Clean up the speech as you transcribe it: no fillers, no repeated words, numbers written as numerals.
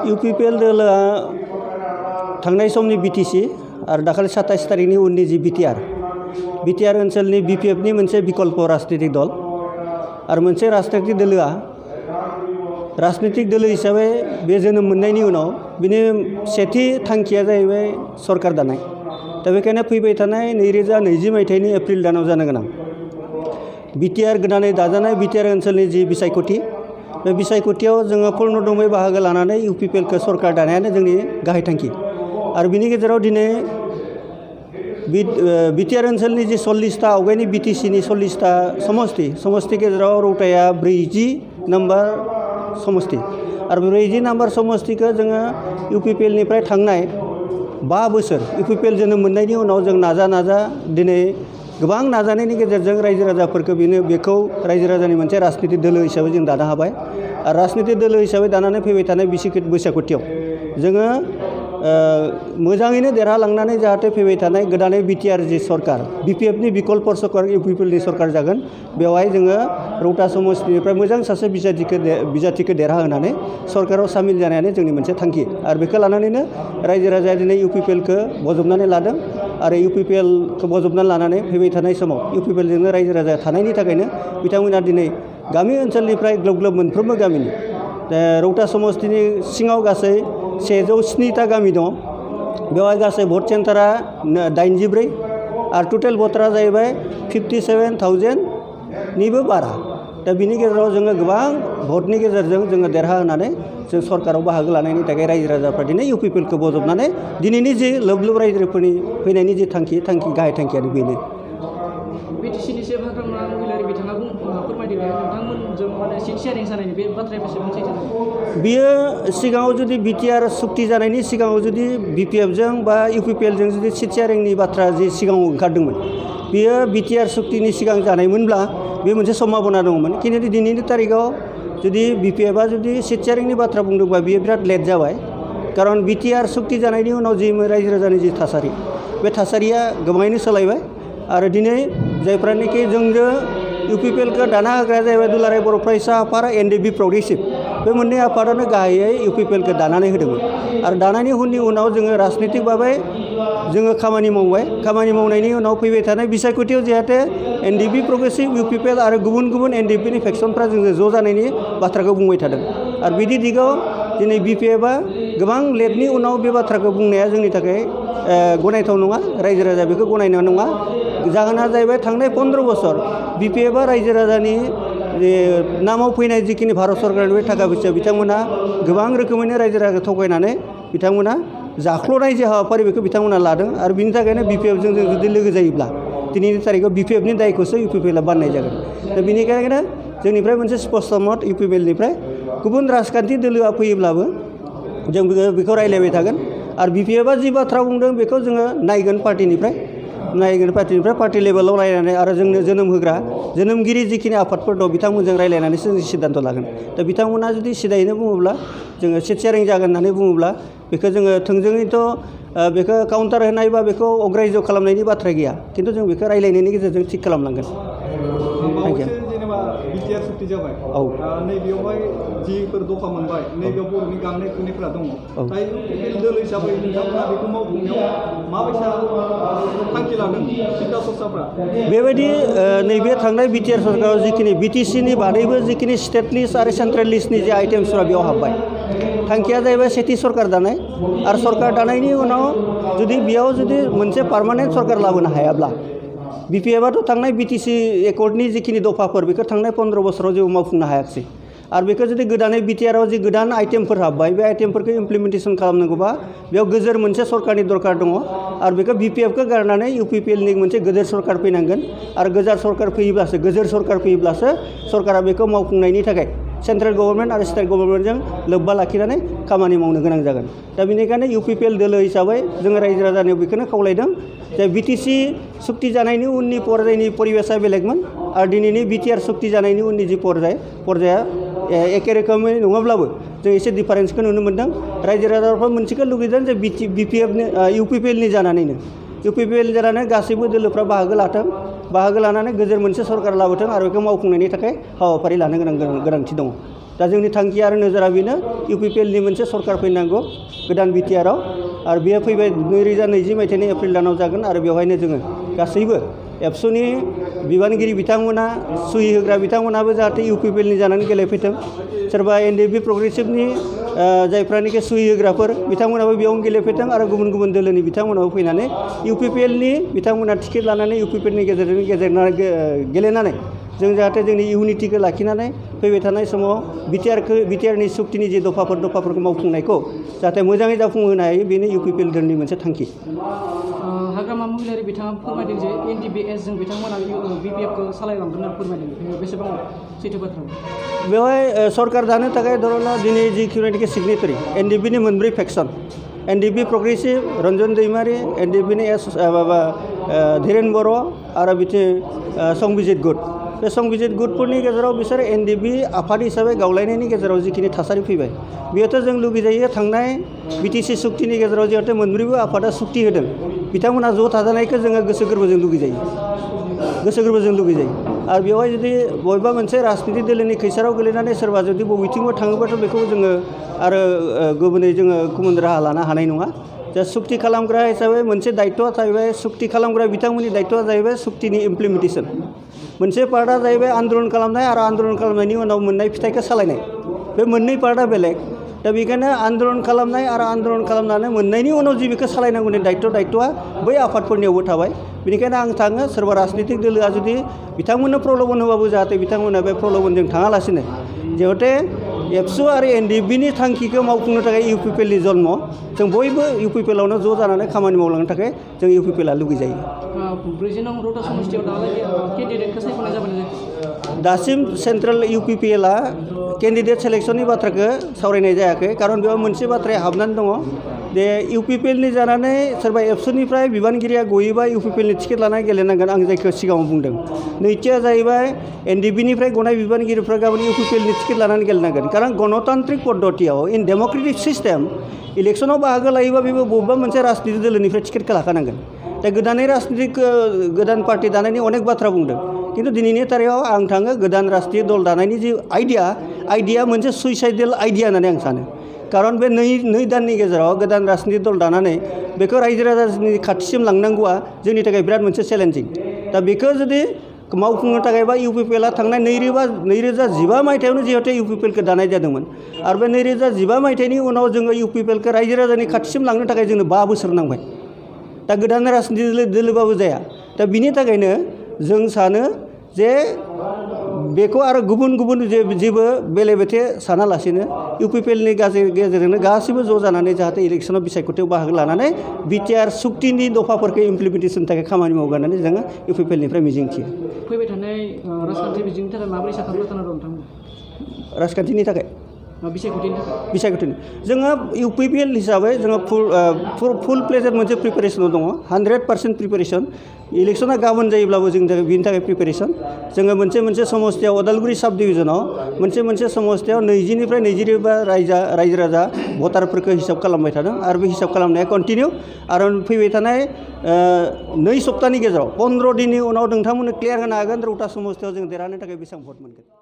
UPPL दोलोआ थांनाय समनि बिटिसि आरो दाखालि 27 तारिखनि उननि जि बिटिआर ओनसोलनि बिपिएफनि मोनसे बिकल्प राजनीतिक दल आरो मोनसे राजनीतिक दोलोआ राजनीतिक दोलो हिसाबै बे जोनोम मोननायनि उनाव बिनि सेथि थांखिया जाहैबाय सरकार दानाय। दा बेखायनो फैबाय थानाय 2020 मायथाइनि एप्रिल दानाव जानो गोनां बिटिआर गोदानै दाजानाय बिटिआर ओनसोलनि जि बिसायख'थि बे बिसायख'थियाव जोङो पूर्णदमै बाहागो लानानै इउपिपिएलखौ सरकार दानायानो जोंनि गाहाय थांखि आरो बिनि गेजेराव दिनै बिटिआर ओनसोलनि जि 40टा आवगायनि बिटिसिनि 40टा समष्टि गेजेराव रौताया 40 नम्बर समष्टि आरो 40 नम्बर समष्टिखौ जोङो इउपिपिएलनिफ्राय थांनाय 5 बोसोर इउपिपिएल जोनोम मोननायनि उनाव जों नाजा दिनै गोबां नाजानायनि गेजेरजों रायजो राजाफोरखौ बेखौ रायजो राजानि मोनसे राजनीतिक दोलो हिसाबै जों दानो हाबाय आरो राजनीतिक दोलो हिसाबै दानानै फैबाय थानाय बिसायख'थियाव जोङो मोजाङैनो देरहालांनानै जाहाथे फैबाय थानाय गोदानै बिटिआर जि सरकार बिपिएफनि बिकल्प सरकार इउपिपिएलनि सरकार जागोन बेवहाय जोङो रौता समष्टिनिफ्राय मोजां सासे बिजाथिखौ देरहाहोनानै सरकाराव सामिल जानायानो जोंनि मोनसे थांखि आरो बेखौ लानानैनो रायजो राजाया दिनै इउपिपिएलखौ बजबनानै लादों आरो इउपिपिएलखौ बजबनानै लानानै फैबाय थानाय समाव इउपिपिएलजोंनो रायजो राजा थानायनि थाखायनो बिथांमोना दिनै गामि ओनसोलनिफ्राय ग्लोब मोनफ्रोमबो गामिनि रौता समष्टिनि सिङाव गासै 107टा गामि दङ बेवहाय गासै भट सेन्टारा 84 आरो टटेल भटारा जाहैबाय 57,000निबो बारा। दा बिनि गेजेराव जोङो गोबां भटनि गेजेरजों जोङो देरहाहोनानै जों सरकाराव बाहागो लानायनि थाखाय रायजो राजाफ्रा दिनै इउपिपिएलखौ बजबनानै दिनैनि जि लोब रायजोफोरनि फैनायनि जि थांखि गाहाय थांखियानो बेनो। बिटिसिनि से भाद्रमा महिलारि बिथाङा फोरमायदों नोंथांमोनजों माने सिट शेयारिं जानायनि बे बाथ्राया बेसेबां सैथो? बियो सिगाङाव जुदि बिटिआर सुक्ति जानायनि सिगाङाव जुदि बिपिएफजों बा इउपिपिएलजों जुदि सिट शेयारिंनि बाथ्रा जि सिगाङाव ओंखारदोंमोन बियो बिटिआर सुक्तिनि सिगां जानायमोनब्ला बे मोनसे सम्भाबना दङमोन खिन्थु दिनैनि तारिखाव जुदि बिपिएफआ जुदि सिट शेयारिंनि बाथ्रा बुंदोंबा बियो बिराद लेट जाबाय खारन बिटिआर सुक्ति जानायनि उनाव जि रायजो राजानि जि थासारि बे थासारिया गोबाङैनो सोलायबाय आरो दिनै जायफ्रानोखि जोंजों इउपिपिएलखौ दाना होग्राया जाहैबाय दुलाराय बर' फरायसा आफाद एनडिएफबि प्रग्रेसिभ बे मोननै आफादानो गाहायै इउपिपिएलखौ दानानै होदोंमोन आरो दानायनि उनाव जोङो राजनीतिक भाबै जोङो खामानि मावनायनि उनाव फैबाय थानाय बिसायख'थियाव जाहाथे एनडिएफबि प्रग्रेसिभ इउपिपिएल आरो गुबुन एनडिएफबिनि फेक्सनफ्रा जोङो ज' जानायनि बाथ्राखौ बुंबाय थादों आरो बिदि दिगाव दिनै बिपिएफआ गोबां लेटनि उनाव बे बाथ्राखौ बुंनाया जोंनि थाखाय गनायथाव नङा रायजो राजा बेखौ गनायनाय नङा। जाहोना जाहैबाय थांनाय 15 बोसोर बिपिएफआ रायजो राजानि नामाव फैनाय जिखिनि भारत सरकारनिफ्राय थाखा फैसा बिथांमोना गोबां रोखोमैनो रायजो राजा थगायनानै बिथांमोना जाख्ल'नाय जे हाबाफारि बेखौ बिथांमोना लादों आरो बिनि थाखायनो बिपिएफजों जों जुदि लोगो जायोब्ला दिनैनि तारिखाव बिपिएफनि दायखौसो इउपिपिएलआ बाननाय जागोन। दा बेनिखायनो जोंनिफ्राय मोनसे स्पष्ट मत इउपिपिएलनिफ्राय गुबुन राजखान्थि दोलोआ फैयोब्लाबो जों बेखौ रायलायबाय थागोन आरो बिपिएफआ जि बाथ्रा बुंदों बेखौ जोङो नायगोन पार्टिनिफ्राय पार्टि लेभेलाव रायलायनानै आरो जोंनो जोनोमगिरि जिखिनि आफादफोर दं बिथांमोनजों रायलायनानैसो जों सिद्धान्त लागोन। दा बिथांमोना जुदि सिदायैनो बुङोब्ला जोङो सिट शेयारिं जागोन होननानै बुङोब्ला बेखौ जोङो थोंजोङैथ' बेखौ काउन्टार होनाय बा बेखौ अग्राह्य खालामनायनि बाथ्रा गैया खिन्थु जों बेखौ रायलायनायनि गेजेरजों थिग खालामलांगोन। जेनेबा बिटिआर सुक्ति जाबाय नैबेयावहाय जिफोर दफा मोनबाय नैबेयाव बर'नि गांनाय उखैनायफोरा दङ दायो इउपिपिएल दोलो हिसाबै नोंथांमोना बेखौ मावफुंनायाव माबायसा थांखि लादों सिन्था सरसाफ्रा? बेबायदि नैबे थांनाय बिटिआर सरकाराव जिखिनि बिटिसिनि बादैबो जिखिनि स्टेट लिस्ट आरो सेन्ट्रेल लिस्टनि जे आइटेम्सफोरा बेयाव हाबबाय थांखिया जाहैबाय सेथि सरकार दानाय आरो सरकार दानायनि उनाव जुदि बेयाव मोनसे पार्मानेन्ट सरकार लाबोनो हायाब्ला बिपिएफआथ' थांनाय बिटिसि एकर्डनि जिखिनि दफाफोर बेखौ थांनाय 15 बोसोराव जेबो मावफुंनो हायाखिसै आरो बेखौ जुदि गोदानै बिटिआरआव जि गोदान आइटेमफोर हाबबाय बे आइटेमफोरखौ इमप्लिमेन्टेसन खालामनांगौबा बेयाव गोजोर मोनसे सरकारनि दरकार दङ आरो बेखौ बिपिएफखौ गारनानै इउपिपिएलनि मोनसे गोजोर सरकार फैनांगोन आरो गोजोर सरकार फैयोब्लासो सरकारा बेखौ मावफुंनायनि थाखाय सेन्ट्रेल गभर्नमेन्ट आरो स्टेट गभर्नमेन्टजों लोब्बा लाखिनानै खामानि मावनो गोनां जागोन। दा बेनिखायनो इउपिपिएल दोलो हिसाबै जोङो रायजो राजानियाव बेखौनो खावलायदों जे बिटिसि सुक्ति जानायनि उननि पर्यायनि परिबेसा बेलेगमोन आरो दिनैनि बिटिआर सुक्ति जानायनि उननि जि पर्याया एखे रोखोमै नङाब्लाबो जों एसे डिफारेन्सखौ नुनो मोन्दों। रायजो राजाफ्रा मोनसेखौ लुगैदों जे इउपिपिएलनि जानानैनो इउपिपिएल जानानै गासैबो दोलोफ्रा बाहागो लानानै गोजोर मोनसे सरकार लाबोथों आरो बेखौ मावफुंनायनि थाखाय हाबाफारि लानो गोनांथि दङ। दा जोंनि थांखि आरो नोजोरा बेनो इउपिपिएलनि मोनसे सरकार फैनांगौ गोदान बिटिआरआव आरो बेयो फैबाय 2020 मायथाइनि एप्रिल दानाव जागोन आरो बेवहायनो जोङो गासैबो एबसुनि बिबानगिरि बिथांमोना सुहि होग्रा बिथांमोनाबो जाहाथे इउपिपिएलनि जानानै गेलेफैथों सोरबा एनडिएफबि प्रग्रेसिभनि जायफ्रानिकि सुहि होग्राफोर बिथांमोनाबो बेयावनो गेलेफैथों आरो गुबुन गुबुन दोलोनि बिथांमोनाबो फैनानै इउपिपिएलनि बिथांमोना टिकेट लानानै इउपिपिएलनि गेजेरजों गेलेनानै जों जाहाथे जोंनि इउनिटिखौ लाखिनानै फैबाय थानाय समाव बिटिआरनि सुक्तिनि जे दफाफोरखौ मावफुंनायखौ जाहाथे मोजाङै जाफुंहोनो हायो बेनो इउपिपिएल दोलनि मोनसे थांखि। हाग्रामा महिलारि बिथाङा फोरमायदों जे एनडिबिएसजों बिथांमोना बिपिएफखौ सालायलांगोन होनना फोरमायदों बेसेबां सैथो बाथ्रा? बेवहाय सरकार दानो थाखाय धरना दिनै जिखिनिखि सिगनेटारि एनडिएफबिनि मोनब्रै फेक्सन एनडिएफबि प्रग्रेसिभ रन्जन दैमारि एनडिएफबिनि धीरेन बर' आरो बिथिं संबिजित गुट बे संबिजित गुटफोरनि गेजेराव बिसोर एनडिएफबि आफाद हिसाबै गावलायनायनि गेजेराव जिखिनि थासारि फैबाय बेयोथ' जों लुगैजायो थांनाय बिटिसि सुक्तिनि गेजेराव जिहेतु मोनब्रैबो आफादा सुक्ति होदों बिथांमोना ज' थाजानायखौ जोङो गोसो गोरबोजों लुगैजायो आरो बेवहाय जुदि बबेबा मोनसे राजनितिक दोलोनि खैसाराव गोलैनानै सोरबा जुदि बबेथिंबो थाङोबाथ' बेखौ जोङो आरो गुबुनै जोङो गुबुन राहा लानो हानाय नङा। जा सुक्ति खालामग्रा हिसाबै मोनसे दायित्वआ जाहैबाय सुक्ति खालामग्रा बिथांमोननि दायित्वआ जाहैबाय सुक्तिनि इमप्लिमेन्टेसन मोनसे पार्टआ जाहैबाय आन्दलन खालामनाय आरो आन्दलन खालामनायनि उनाव मोननाय फिथाइखौ सालायनाय बे मोननै पार्टआ बेलेग दा बेखायनो आन्दलन खालामनाय आरो आन्दलन खालामनानै मोननायनि उनाव जि बेखौ सालायनांगौनि दायित्वआ बै आफादफोरनियावबो थाबाय बेनिखायनो आं थाङो सोरबा राजनितिक दोलोआ जुदि बिथांमोननो प्रल'बन होबाबो जाहाथे बिथांमोना बे प्रल'बनजों थाङालासिनो जिहेते एबसु आरो एनडिएफबिनि थांखिखौ मावफुंनो थाखाय इउपिपिएलनि जन्म जों बयबो इउपिपिएलावनो ज' जानानै खामानि मावलांनो थाखाय जों इउपिपिएलआ लुगैजायो। 40 नं रौता समष्टियाव दालागै केन्डिडेटखौ सायख'नाय जाबाय ना? दासिम सेन्ट्रेल इउपिपिएलआ केन्डिडेट सेलेक्सननि बाथ्राखौ सावरायनाय जायाखै खारन बेयाव मोनसे बाथ्राया हाबनानै दङ जे इउपिपिएलनि जानानै सोरबा एबसुनिफ्राय बिबानगिरिया गयोबा इउपिपिएलनि टिकेट लानानै गेलेनांगोन आं जायखौ सिगाङाव बुंदों। नैथिया जाहैबाय एनडिएफबिनिफ्राय गनाय बिबानगिरिफ्रा गाबोन इउपिपिएलनि टिकेट लानानै गेलेनांगोन कारण गणतान्त्रिक पद्धतियाव इन डेम'क्रेटिक सिस्टेम इलेक्सनाव बाहागो लायोबा बेबो बबेबा मोनसे राजनितिक दोलोनिफ्राय टिकेटखौ लाखानांगोन। दा गोदान पार्टि दानायनि अनेक बाथ्रा बुंदों खिन्थु दिनैनि तारिखआव आं थाङो गोदान राजनितिक दल दानायनि जि आइडिया मोनसे सुइसाइडेल आइडिया होननानै आं सानो कारण बे नै दाननि गेजेराव गोदान राजनितिक दल दानानै बेखौ रायजो राजानि खाथिसिम लांनांगौआ जोंनि थाखाय बिराद मोनसे चेलेन्जिं दा बेखौ जुदि मावफुंनो थाखायबा इउपिपिएलआ थांनाय 2015 मायथाइयावनो जिहेतु इउपिपिएलखौ दानाय जादोंमोन आरो बे 2015 मायथाइनि उनाव जोङो इउपिपिएलखौ रायजो राजानि खाथिसिम लांनो थाखाय जोंनो 5 बोसोर नांबाय दा गोदान राजनितिक दोलोबाबो जाया दा बिनि थाखायनो जों सानो जे बेखौ आरो गुबुन जेबो बेले बेथे सानालासेनो इउपिपिएलनि गेजेरजोंनो गासैबो ज' जानानै जाहाथे इलेक्सनाव बिसायख'थियाव बाहागो लानानै बिटिआर सुक्तिनि दफाफोरखौ इमप्लिमेन्टेसननि थाखाय खामानि मावगोन होननानै जोङो इउपिपिएलनिफ्राय मिजिंथियो। फैबाय थानाय राजखान्थि बिजोंनि थाखाय माबोरै साखा फारा दं नोंथांमोन? राजखान्थिनि थाखाय बिसायख'थिनि जोङो इउपिपिएल हिसाबै जोङो फुल प्लेजेड मोनसे प्रिपेरेसनाव दङ 100% प्रिपेरेसन इलेक्सना गाबोन जायोब्लाबो जोंनि थाखाय बिनि थाखाय प्रिपेरेसन जोङो मोनसे समस्तियाव उदालगुरि साब डिभिजनाव मोनसे समस्तियाव 20 निफ्राय 25 रायजो राजा भटारफोरखौ हिसाब खालामबाय थादों आरो बे हिसाब खालामनाया कन्टिनिउ आरो फैबाय थानाय 2 सप्ताहनि गेजेराव 15 दिननि उनाव नोंथांमोननो क्लियार होनो हागोन रौता समस्तियाव जों देरहानो थाखाय बेसेबां भट मोनगोन।